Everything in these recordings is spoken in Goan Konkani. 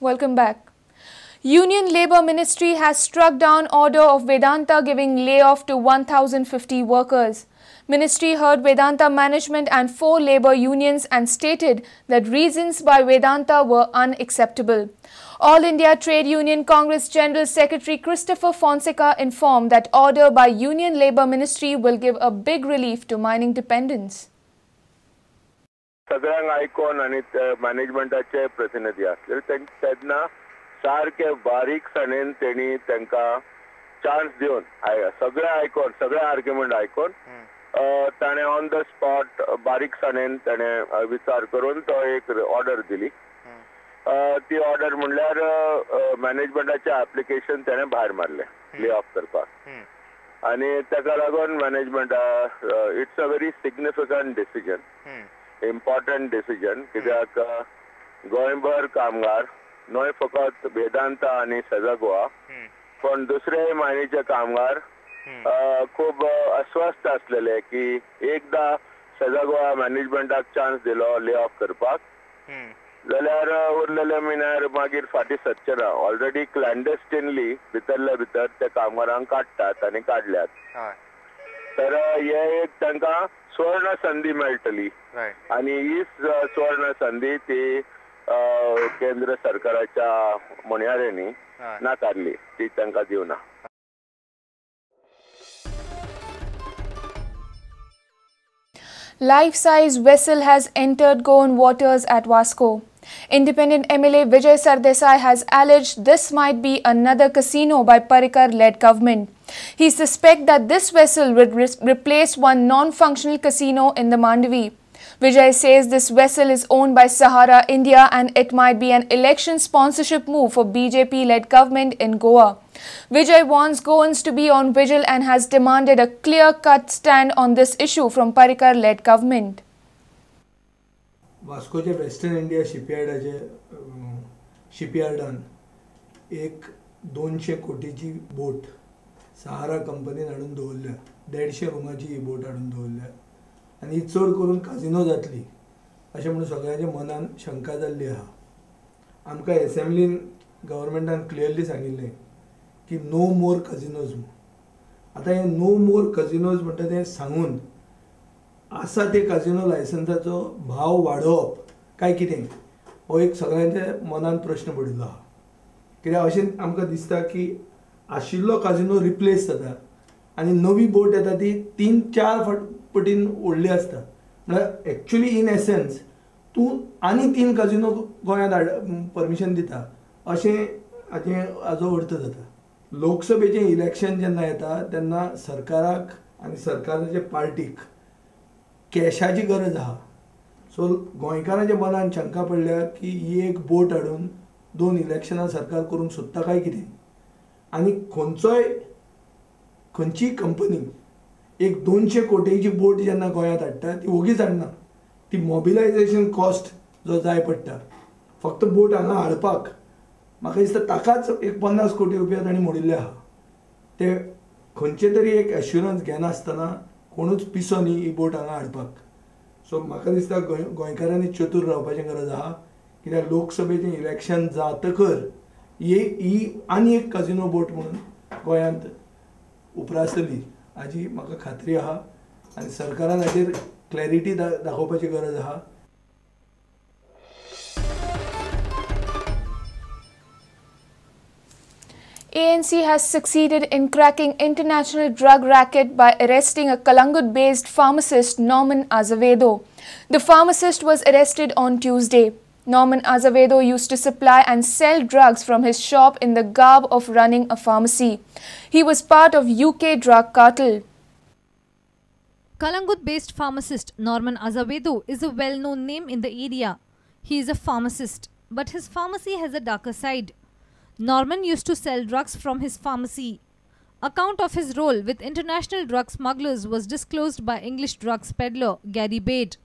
Welcome back. Union Labour Ministry has struck down order of Vedanta giving layoff to 1,050 workers. Ministry heard Vedanta management and 4 labour unions and stated that reasons by Vedanta were unacceptable. All India Trade Union Congress General Secretary Christopher Fonseca informed that order by Union Labour Ministry will give a big relief to mining dependents. सगळ्यांक आयकोन आनी मॅनेजमेंटाचे प्रतिनिधी आसले तेन्ना सारके बारीकसाणेन तेणी तांकां चान्स दिवन सगळे आयकोन सगळे आर्ग्युमेंट आयकोन ताणें ऑन the spot बारीकसाणेन ताणें विचार करून तो एक ऑर्डर दिली. ती ऑर्डर म्हणल्यार मॅनेजमेंटाचें एप्लिकेशन ताणें भायर मारलें ले ऑफ करपाक आनी ताका लागून मॅनेजमेंटा it's a very significant decision, important decision. कित्याक गोंयभर कामगार न्हय फकत वेदांता आनी सेजा गोवा पण दुसरे मायनीचे कामगार खूब अस्वस्थ आसलेले की एकदा सेजा गोवा मॅनेजमेंटाक चान्स दिलो ले ऑफ करपाक जाल्यार उरलेले मिनार मागीर फाटीं सरचे ना. ऑलरेडी क्लॅन्डेस्टिनली भितरल्या भितर ते कामगारांक काडटात आनी काडल्यात. तर हे एक तांकां सुवर्ण संदी मेळटली आनी ही सुवर्ण संदी ती केंद्र सरकाराच्या म्हणयाऱ्यांनी नाकारली, ती तांकां दिवना. Life-size vessel has entered Goan waters at Vasco. Independent MLA Vijay Sardesai has alleged this might be another casino by Parrikar-led government. He suspects that this vessel would replace one non-functional casino in the Mandavi. Vijay says this vessel is owned by Sahara India and it might be an election sponsorship move for BJP-led government in Goa. Vijay wants Goans to be on vigil and has demanded a clear-cut stand on this issue from Parrikar-led government. वास्कोचे western India शिपयार्डाचे शिपयार्डान एक 200 कोटीची बोट सहारा कंपनीन हाडून दवरल्या. 150 रुमाची ही बोट हाडून दवरल्या आनी ही चड करून काजिनो जातली अशें म्हणून सगळ्यांच्या मनान शंका जाल्ली आहा. आमकां एसेंब्लीन गव्हर्मेंटान क्लियरली सांगिल्लें की नो मोर कजिनोज म्हणून. आतां हें नो मोर कजिनोज म्हणटा तें सांगून आसा ते काजिनो लायसन्साचो भाव वाडोवप काय कितें हो एक सगळ्यांच्या मनान प्रश्न पडिल्लो आहा. कित्याक अशें आमकां दिसता की आशिल्लो काजिनो रिप्लेस जाता आनी नवी बोट येता ती 3-4 पटीन व्हडली आसता. म्हळ्यार एक्चुली इन एसन्स तूं आनी 3 काजिनो गोंयांत परमिशन दिता अशें हाचें हाजो अर्थ जाता. लोकसभेचें इलेक्शन जेन्ना येता तेन्ना सरकाराक आनी सरकाराचे पार्टीक कॅशाची गरज आहा. सो गोंयकारांच्या मनान शंका पडल्या की ही एक बोट हाडून 2 इलेक्शनां सरकार करूंक सोदता काय कितें आनी खंयचोय खंयचीय कंपनी एक 200 कोटीची बोट जेन्ना गोंयांत हाडटा ती ओगीच हाडना. ती मोबिलायजेशन कॉस्ट जो जाय पडटा फक्त बोट हांगा हाडपाक म्हाका दिसता ताकाच एक 50 कोटी रुपया तांणी मोडिल्ले आहा. ते खंयचे तरी एक एश्युरन्स घेनासतना कोणूच पिसो न्ही ही बोट हांगा हाडपाक. सो म्हाका दिसता गोंयकारांनी चतूर रावपाची गरज आहा. कित्याक लोकसभेचें इलेक्शन जातकर ही आनी एक काजिनो बोट म्हणून गोंयांत उप्रासतली हाजी म्हाका खात्री आहा आनी सरकारान हाचेर क्लॅरिटी दाखोवपाची गरज आहा. ANC has succeeded in cracking international drug racket by arresting a Calangute-based pharmacist, Norman Azevedo. The pharmacist was arrested on Tuesday. Norman Azevedo used to supply and sell drugs from his shop in the garb of running a pharmacy. He was part of UK drug cartel. Calangute-based pharmacist Norman Azevedo is a well-known name in the area. He is a pharmacist, but his pharmacy has a darker side. Norman used to sell drugs from his pharmacy. Account of his role with international drug smugglers was disclosed by English drugs peddler Gary Bade.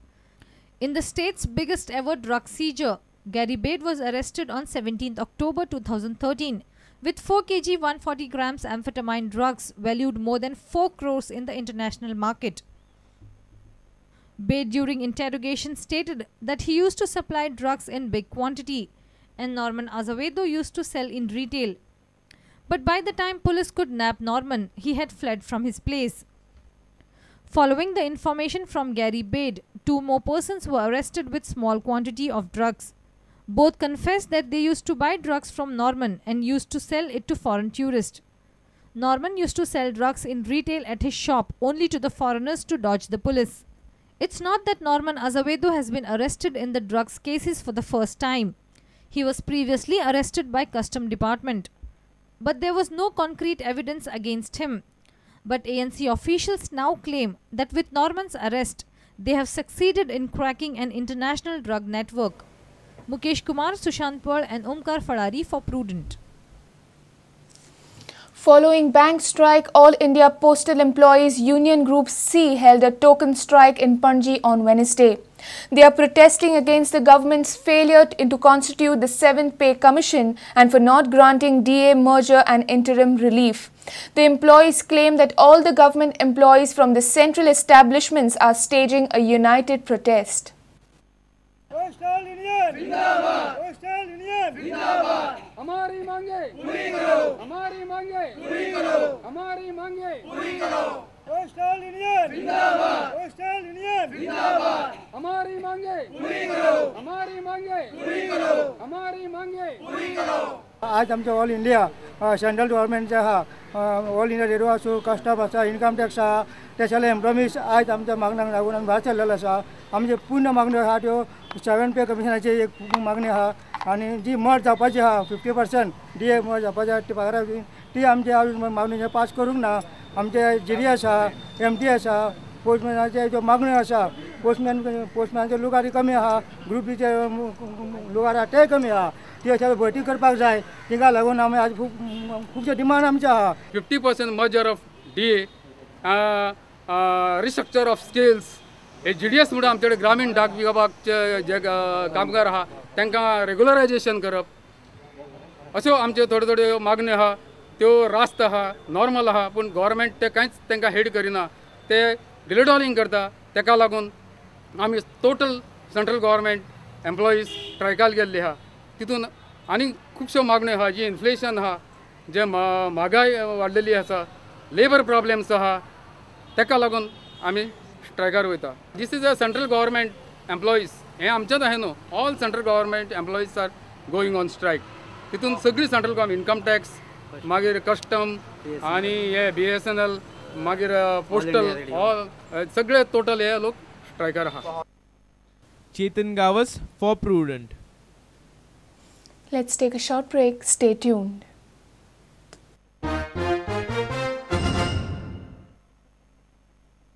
In the state's biggest ever drug seizure, Gary Bade was arrested on 17 October 2013 with 4 kg 140 grams amphetamine drugs valued more than 4 crores in the international market. Bade during interrogation stated that he used to supply drugs in big quantity and Norman Azevedo used to sell in retail. But by the time police could nab Norman, he had fled from his place. Following the information from Gary Bade, 2 more persons were arrested with small quantity of drugs. Both confessed that they used to buy drugs from Norman and used to sell it to foreign tourists. Norman used to sell drugs in retail at his shop only to the foreigners to dodge the police. It's not that Norman Azevedo has been arrested in the drugs cases for the first time. He was previously arrested by Custom Department. But there was no concrete evidence against him. But ANC officials now claim that with Norman's arrest, they have succeeded in cracking an international drug network. Mukesh Kumar, Sushant Paul and Omkar Fadari for Prudent. Following bank strike, All India Postal Employees Union Group C held a token strike in Panaji on Wednesday. They are protesting against the government's failure to constitute the 7th Pay Commission and for not granting DA merger and interim relief. The employees claim that all the government employees from the central establishments are staging a united protest. Postal Union Zindabad! Postal Union Zindabad! हमारी मांगे पूरी करो, हमारी मांगे पूरी करो, हमारी मांगे पूरी करो। पोस्टल यूनियन जिंदाबाद! पोस्टल यूनियन जिंदाबाद! हमारी मांगे पूरी करो, हमारी मांगे पूरी करो, हमारी मांगे पूरी करो। आज आमचे ऑल इंडिया सेंट्रल गव्हर्मेंट जे आहा, ऑल इंडिया रेडिओ आसूं, कस्टम आसा, इन्कम टॅक्स आहा, ते सगळे एम्प्लॉईज आज आमच्या मागण्यांक लागून आमी भायर सरलेलो आसा। आमचे पूर्ण मागण्यो आहा त्यो 7 पे कमिशनाची एक मागणी आहा आनी जी मर्ज जावपाची आहा 50% डी ए मर्ज जावपाची आहा ती पगारा ती आमची आज मागणी पास करूंक ना। आमचे जी डी एस आहा, एम टी एस आहा, पोस्टमॅनाचे ज्यो मागण्यो आसा, पोस्टमॅनाचे लोक आनी कमी आहा, ग्रुप बीचे लोक आहा ते कमी आहा, ती अशें भरती करपाक जाय। तिका लागून आमी आज खूब खुबशे डिमांड आमचे आहा। 50% merger of D A, restructure of scales, hey G D S म्हणून आमचे कडेन ग्रामीण डाक विभागचे जे कामगार आहा तांकां रेगुलरायजेशन करप, अश्यो आमच्यो थोड्यो थोड्यो मागण्यो आहा त्यो रास्त आहा, नॉर्मल आहा, पूण गव्हर्मेंट ते कांयच तांकां हेड करिना, ते डिलेडॉलिंग करता। ताका लागून आमी टोटल सेंट्रल गव्हर्मेंट एम्प्लॉईज स्ट्रायकाक गेल्ली आहा। तितून आनी खुबश्यो मागण्यो आहा, जी इन्फ्लेशन आहा, जे म्हागाय वाडलेली आसा, लेबर प्रॉब्लेम्स आहा, ताका लागून आमी स्ट्रायकार वयता। This is a central government employees, हें आमचेंच अहें न्हू, all central government employees are going on strike. तितून सगळी सेंट्रल गव्हर्मेंट, इन्कम टॅक्स, मागीर कस्टम आनी हे BSNL, मागीर पोस्टल, ऑल सगळे टोटल हे लोक स्ट्रायकार आहा। Chetan Gawas for Prudent. Let's take a short break. Stay tuned.